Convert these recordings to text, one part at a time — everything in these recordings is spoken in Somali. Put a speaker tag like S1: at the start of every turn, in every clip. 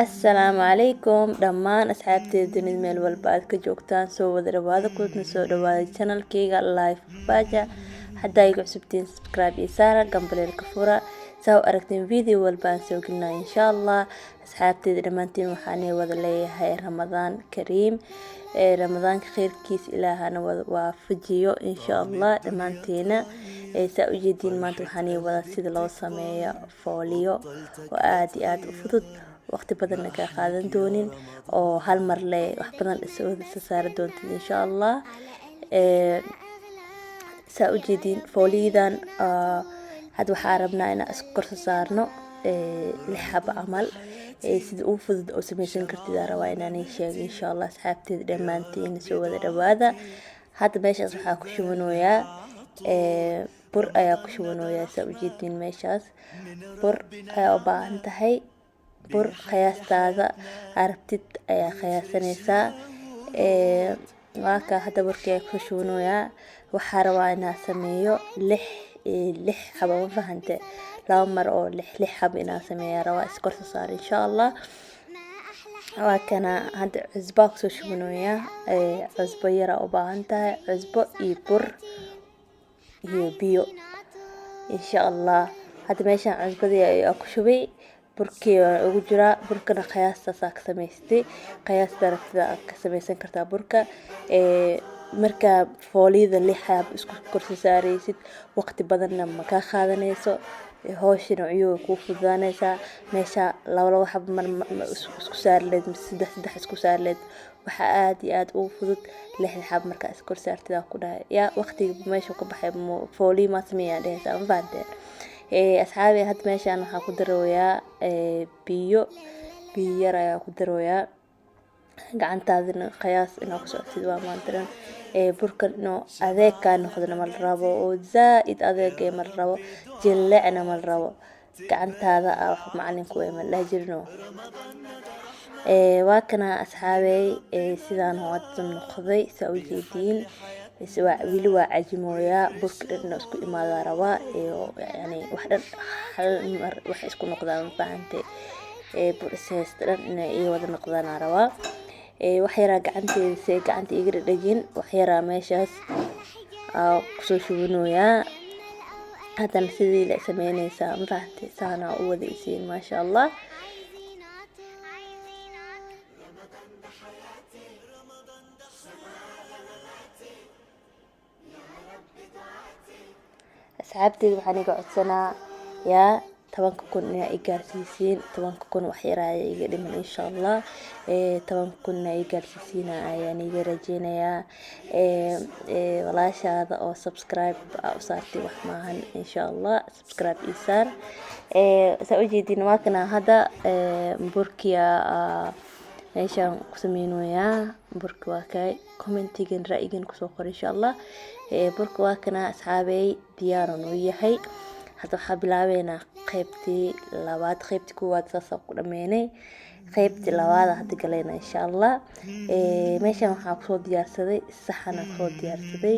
S1: Assalaamu calaykum dhammaan asxaabteeda dunida meel walba aad ka joogtaan, soo wada dhawaada, kuna soo dhawaada channelkayga Life Baja. Haddaa igu cusubtiin, subscribe iyo saara, gambaleelka fura, saa u aragteen video walba aan soo gelinaa, insha Allah. Asxaabteeda dhammaantiin waxaan wada leeyahay Ramadaan kariim. Ramadaanka kheyrkiis Ilaahana wada waafajiyo, insha Allah, dhammaanteena. Saa ujeediin, maanta waxaan wada sida loo sameeyo fooliyo oo aada iyo aada u fudud, waqti badanna kaa qaadan doonin, oo hal mar le wax badan isa saari doontid, insha Allah. Saa ujeediin, fooliyadan hadda waxaa rabnaa inaan isku korso saarno lix xabo camal. Sida ugu fudud oo sameysan kartid aa rabaa inaan ii sheego, insha Allah. Asxaabteeda dhammaantiin soo wada dhawaada. Hadda meeshaas waxaa ku shubanayaa bur ayaa ku shubanayaa. Saa ujeediin, meeshaas bur ayaa u baahan tahay. Bur qiyaastaada arabtid ayaa qiyaasanaysaa. Waa ka hadda burkii ayaa ku shubanayaa. Waxaa rabaa inaan sameeyo lix lix xabo, ma fahante? Laba mar oo lix lix xabo inaan sameeya rabaa, iskorsa saar, insha Allah. Waa kana hadda cusbaa kusoo shubanayaa. Cusbo yaraa u baahan tahay, cusbo iyo bur iyo biyo, insha Allah. Hadda meeshaan cusbadii ayaa ku shubay, burkii waa ugu jiraa. Burkana qiyaastaas ka samaystay, qiyaasta aragtida ka samaysan kartaa burka. Markaa fooliyada lix xab isku korsa saaraysid, waqti badanna ma kaa qaadanayso, hawshana ciyooga kuu fududaanaysaa. Meesha laba laba xab mar isku saari lahayd mise saddex saddex isku saari lahayd, waxaa aada iyo aada ugu fudud lixda xab markaa is kor saartid. Aa ku dhahay yaa waqtiga meesha ka baxay, fooliyo maa sameeyaa dhehaysaa, ma fahanteen? Asxaabi, hadda meeshaan waxaa ku darooyaa biyo. Biyo yar ayaa ku darooyaa. Gacantaadina qiyaas inaa ku socotid waa maantaran. Burkan inuu adeeg kaa noqdona ma la rabo, oo zaaid adeeg ma la rabo, jilecna ma la rabo. Gacantaada aa wax macalin ku eh, ma la dhahi jirino. Waa kana, asxaabey, sidaan hadda noqday, saa ujeediin. Weli waa cajimooyaa. Burka dhan inuu isku imaadaa rabaa, yani wax dhan hal mar wax isku noqdaan, ma fahante? Bur is haysta dhan inay ii wada noqdaan aa rabaa. Wax yaraa gacanteeda si ay gacanta iga dhadhagin, wax yaraa meeshaas aa kusoo shubinooyaa. Haddana sidii la sameyneysaa, ma fahante? Saana u wada isiin, maasha Allah. Asxaabteyda waxaan iga codsanaa yaa 10,000 inaa i gaarsiisiin. 10,000 wax yar ayaa iga dhiman, insha Allah. 10,000 inaa i gaarsiisiin ayaan iga rajeynayaa. Walaashaada oo subscribe aa u saartay wax maahan, insha Allah, subscribe ii saar. Saa ujeediin, waa kana hadda burkiya meeshaan ku sameynoyaa. Burka waa kay. Commentigan ra'yigan kusoo qor, insha Allah. Burka waa kana, asxaabey, diyaar noo yahay. Hadda waxaa bilaabeynaa qeybtii labaad. Qeybtii koowaad saasaan ku dhameynay, qeybtii labaad hadda galeyna, insha Allah. Meeshaan waxaa kusoo diyaarsaday saxan aa kusoo diyaarsaday.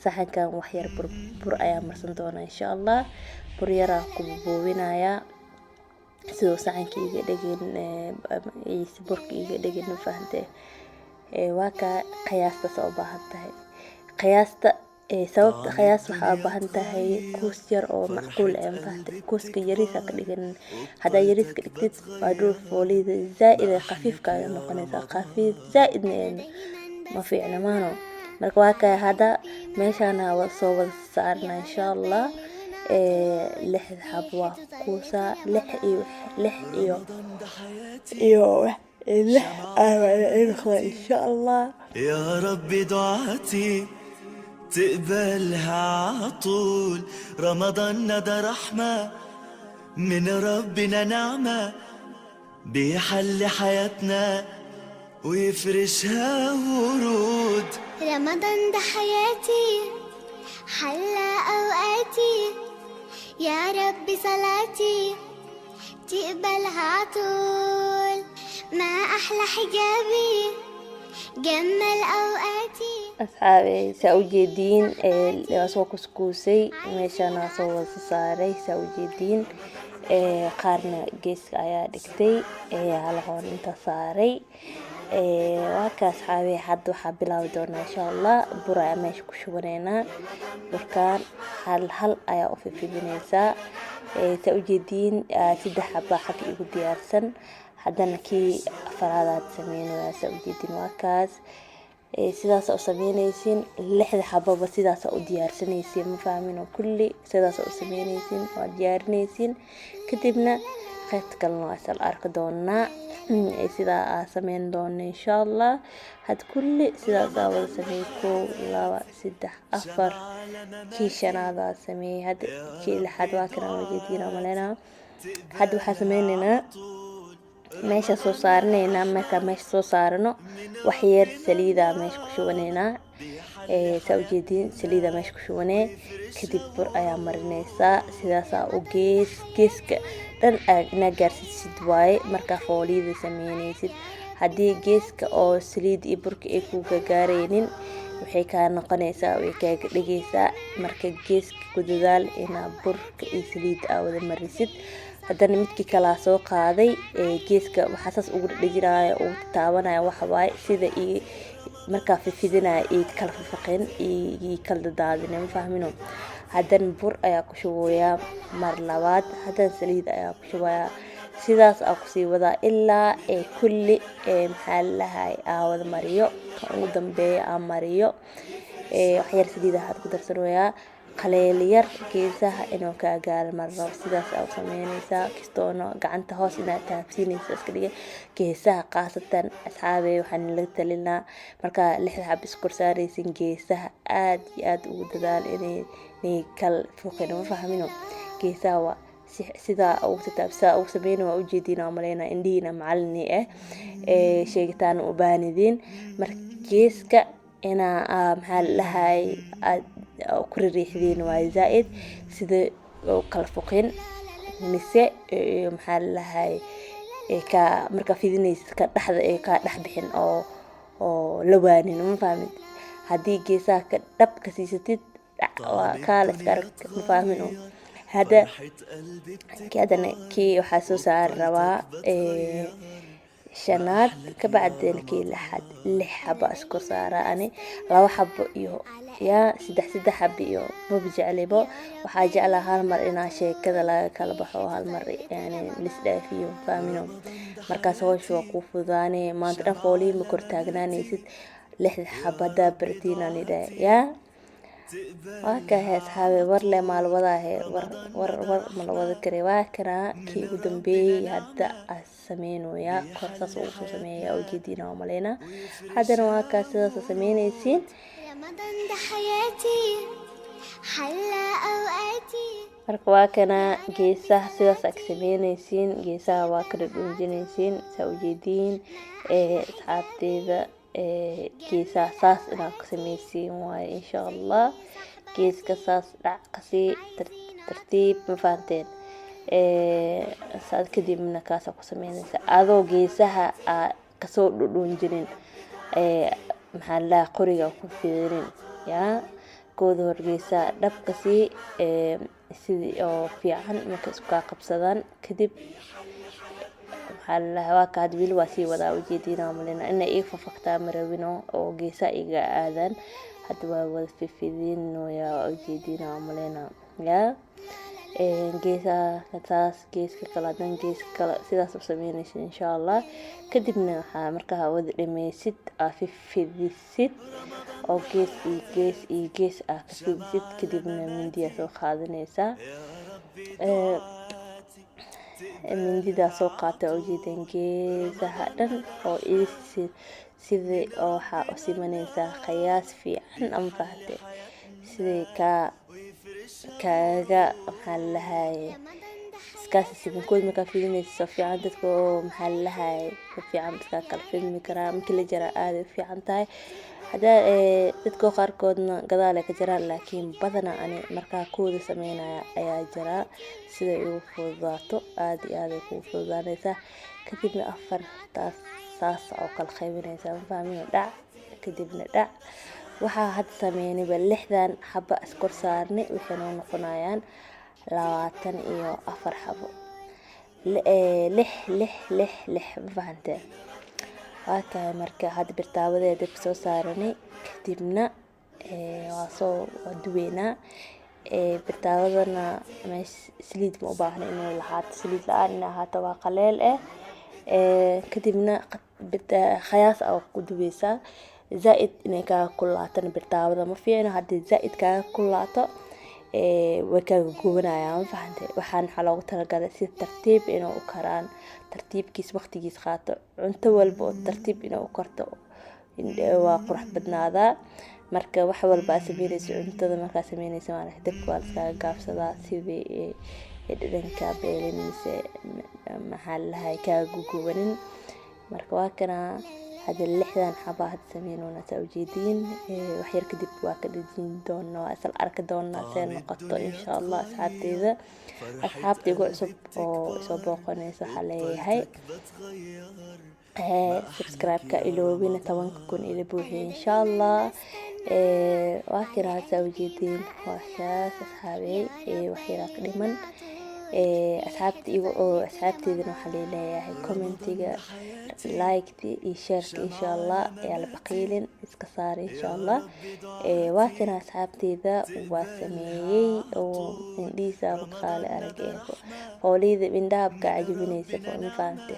S1: Saxankan wax yar bur bur ayaa marsan doonaa, insha Allah. Bur yaraa ku buubinayaa sidoo saxanka iga dhegin, burka iga dhegin, ma fahante? Waa kaa. Qiyaastaas u baahan tahay, qiyaasta. Sababta qiyaas waxaa u baahan tahay kuus yar oo macquul ah, ma fahante? Kuuska yariis ka dhigan. Haddaa yariis ka dhigtid, waa dhul fooliyada zaaid ay khafiifka ay noqonaysaa. Khafiif zaaidna ma fiicna maano. Marka waa kay hadda meeshaana soo wada saarna, insha Allah. Lixda xabo waa kuusaa, lix iyo lix iyo lix noqda, insha Allah.
S2: يا رب دعاتي تقبلها عطول. رمضان ده رحمة من ربنا، نعمة بيحل حياتنا ويفرشها ورود.
S3: رمضان ده حياتي، حلى أوقاتي، يا رب صلاتي تقبلها عطول. ما أحلى حجابي، جمل أوقاتي.
S1: Asxaabi, saa ujeediin, waa soo kuskuusay, meeshaan waa soo wada saaray, saa ujeediin. Qaarna geeska ayaa dhigtay, halahoon inta saaray. Waa ka asxaabi, hadda waxaa bilaabi doonaa insha Allah bur ayaa meesha ku shubaneynaa. Burkaan hal hal ayaa u fifidineysaa. Saa ujeediin, saddex xaba xagga igu diyaarsan, haddana kii afaraadaad sameynaya. Saa ujeediin, waa kaas. Sidaas u sameyneysin, lixda xababa sidaas u diyaarsanaysiin, ma fahmin? Oo kulli sidaas u sameyneysin, waa diyaarinaysiin. Kadibna qaybta kalena waa isla arki doonaa sidaa aa sameyn doono insha Allah. Had kulli sidaas aa wada sameeyey: kow, laba, saddex, afar, kii shanaadaa sameeyey, hadda kii lixaad waa kana, ujeediin maleynaa. Hadda waxaa sameyneynaa, meesha soo saaraneynaa. Markaa meesha soo saarano, wax yar saliidaa meesha ku shubaneynaa. Saa ujeediin, saliidaa meesha ku shubanee, kadib bur ayaa marineysaa. Sidaasaa u gees geeska dhan inaa gaarsiisid waaye markaa fooliyada sameyneysid. Haddii geeska oo saliid iyo burka ay ku gagaareynin, waxay kaa noqonaysaa, way kaaga dhigaysaa. Marka geeska ku dadaal inaa burka iyo saliid aa wada marisid. Haddana midkii kalaa soo qaaday. Geeska waxaa saas ugu dhadhejinaya, ugu taabanaya, waxa waaye sida ii markaa fifidinaya ii kala fafaqin, ii kala dadaadin, ma fahmino? Haddana bur ayaa ku shubayaa mar labaad, haddana saliid ayaa ku shubayaa. Sidaas aa kusii wadaa ilaa ee kulli maxaa lalahay aa wada mariyo, kan ugu dambeeya aa mariyo. Waxyar saliid waxaad ku darsanayaa, qaleel yar geesaha inuu kaa gaaro marro. Sidaas aa u sameyneysaa. Kistoono gacanta hoos inaad taabsiinaysa iska dhiga geesaha khaasatan. Asxaabey, waxaan laga talinaa markaa lixda xab isku kor saaraysin, geesaha aad iyo aad ugu dadaal inay kala foqin, ma fahmino? Geesaha waa sidaa ugu tataab, sidaa ugu sameyna. Waa ujeediin waa maleynaa, indhihiina macalini ah, sheegitaan u baahnidiin. Marka geeska inaa maxaa la dhahay aad ku ririixdiin waaye zaa-id, sida oo kala foqin mise maxaa la dhahay ka markaa fidinaysid ka dhexda ay kaa dhex bixin oo la waanin, ma fahmin? Haddii geesaha ka dhab ka siisatid, waa kaala iska arag, ma fahmin? Hadda haddana kii waxaa soo saari rabaa shanaad, kabacdina kii lixaad. Lix xaba isku saaraa ani, laba xabo iyo yaa saddex saddex xabo iyo maba jeclibo. Waxaa jeclaa hal mar inaa sheekada laga kala baxo, hal mar yani lisdhaafiyo, fahmino? Markaas hawsha waa kuu fududaanee, maanta dhan foolihii ma kor taagnaanaysid. Lixda xabo haddaa baratiin aan idhahay yaa waa kahay. Asxaabe, war le maalwadaahe, war war war ma la wada karay. Waa kanaa kii ugu dambeeyey hadda aa sameynoyaa, kor saas ugu soo sameeya, ujeediina waa maleynaa. Haddana waa kaa, sidaasa sameynaysiin.
S3: رمضان ده حياتي، حلى أوقاتي.
S1: Marka waa kana, geesaha sidaas aa ka sameynaysiin, geesaha waa kala dhuunjinaysiin, saa ujeediin. Asxaabteeda, geesaha saas inaad ka sameysiin waaye insha Allah. Geeska saas dhac kasii tartiib, ma fahanteen? Saad kadibna kaasaa ku sameynaysa adoo geesaha aa kasoo dhudhuunjinin, maxaa la dhahaa, qoriga ku fidinin yaa kooda hor. Geesaha dhab kasii sidii oo fiican marka isku kaa qabsadaan kadib, maxaa la dhahaa, waa ka had weli waa sii wadaa, ujeediina malina inay iga fafagtaa ma rabino oo geesaha iga aadaan. Hadda waa wada fifidinoyaa, ujeediina malina yaa geesaha saas, geeska kale, haddana geeska kale, sidaas u sameynaysa insha Allah. Kadibna waxaa markaa wada dhameysid aa fifidisid oo gees iyo gees iyo gees aa ka fidisid, kadibna mindiyaa soo qaadanaysaa. Mindidaa soo qaata, ujeedeen, geesaha dhan oo sidii oo waxaa u simanaysaa qiyaas fiican, ama fahantay? Sidii kaa kaaga maxaa la dhahaye iskaasi simankood markaa fidinaysa si fiican, dadka oo maxaa la dhahaye si fiican iskaa kala fidmi karaa. Markii la jaraa aad ay u fiican tahay. Hadaa dadka qaarkoodna gadaal ay ka jaraan, laakiin badanaa ani markaa kooda sameynaya ayaa jaraa siday igu fududaato. Aad iyo aad ay kugu fududaanaysaa. Kadibna afartaas saas oo kala qaybinaysaa, ma fahmin? Dhac, kadibna dhac. Waxaa hadda sameynayba lixdan xaba iskor saarnay, waxay noo noqonayaan 24 xabo. Lix, lix, lix, lix, ma fahanteen? Waa tahay. Marka hadda birtaawadee dabka soo saaranay, kadibna waa soo duweynaa. Birtaawadana meesha saliid ma u baahna inuu lahaato, saliid la-aan inay ahaato, waa qaleel ah. Kadibna khayaas aa ku dubeysaa. Zaa-id inay kaaga kululaatana birtaawada ma fiicno. Haddii zaa-id kaaga kululaato, way kaaga gubanayaan, ma fahantay? Waxaan waxaa loogu talagalay si tartiib inuu u karaan, tartiibkiis waqtigiis qaato. Cunto walba oo tartiib inuu u karto waa qurux badnaadaa. Marka wax walba aad sameyneyso, cuntada markaa sameyneyso, maaragtay, dabka waa laskaga gaabsadaa sidii dhadhanka beelin mise maxaa lalahay kaaga gugubanin. Marka waa kana hadda 60 xaba hadda sameynona, saa ujeediin. Wax yar kadib waa ka dhejin doonaa, waa isla arki doonaa see noqoto, insha Allah. Asxaabteyda, asxaabta igu cusub oo isoo booqanaysa, waxaa leeyahay subscribe-ka iloobina, 10,000 ila buuxiya, insha Allah. Waa kana, saa ujeediin, waa kaas, asxaabey. Wax yaraa ka dhiman. Asxaabta igu oo asxaabteydana waxaa leeyahay commentiga, like iyo shareka, insha Allah, ayaa la baqiilin iska saara, insha Allah. Waa kana, asxaabteyda, waa sameeyey oo indhihiisa qaali arag ee fooliyada indhaha ka cajabinaysa, ma fahante?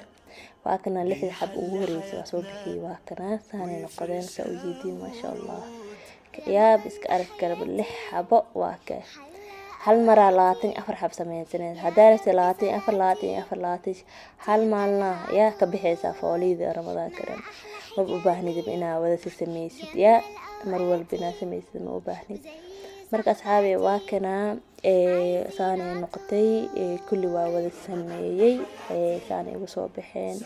S1: Waa kana lixda xab ugu horeysa waa soo bixiyey. Waa kana, saanay noqdeen, saa ujeediin, maasha Allah. Yaab iska arag karaba, lix xabo waa ka hal maraa 24 xab sameysanaysa. Haddaa rabtay 24, 24, 20, hal maalina yaa ka bixaysaa fooliyada Ramadaanka dhan. Maba u baahnidib inaa wada si sameysid, yaa mar walba inaa sameysid ma u baahnid. Marka asxaabi, waa kanaa, saanay noqotay. Kulli waa wada sameeyey, saanay igu soo baxeen,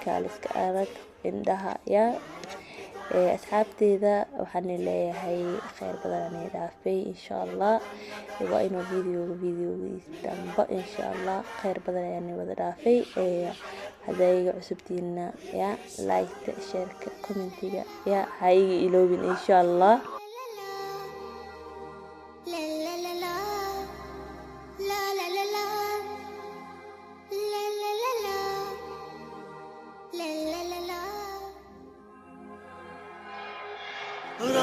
S1: kaaliska arag indhaha. Yaa asxaabteyda, waxaan leeyahay kheyr badan aan dhaafay, insha Allah. Waa inuu videoga videogiis dambe, insha Allah. Kheyr badan ayaan wada dhaafay. Haddaa iga cusubtiina, yaa like, shareka, commentiga yaa ha iga iloobin, insha Allah.
S3: لا لا لا لا لا لا لا لا لا لا لا لا لا لا لا لا.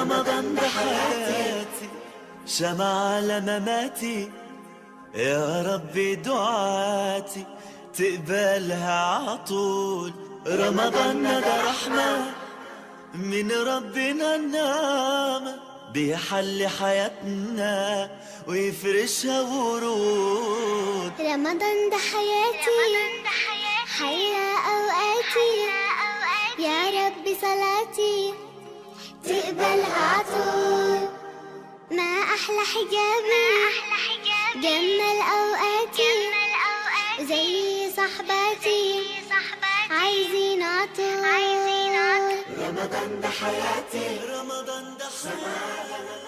S2: رمضان ده حياتي، شمع على مماتي، يا ربي دعاتي تقبلها عطول. رمضان ده رحمة من ربنا النعمة، بيحل حياتنا ويفرشها ورود.
S3: رمضان ده حياتي، حيا أوقاتي، يا رب صلاتي تقبلها عطول. ما أحلى حجابي، جمل أوقاتي، زي صحباتي عايزين عطول.
S2: رمضان ده حياتي، رمضان ده حياتي.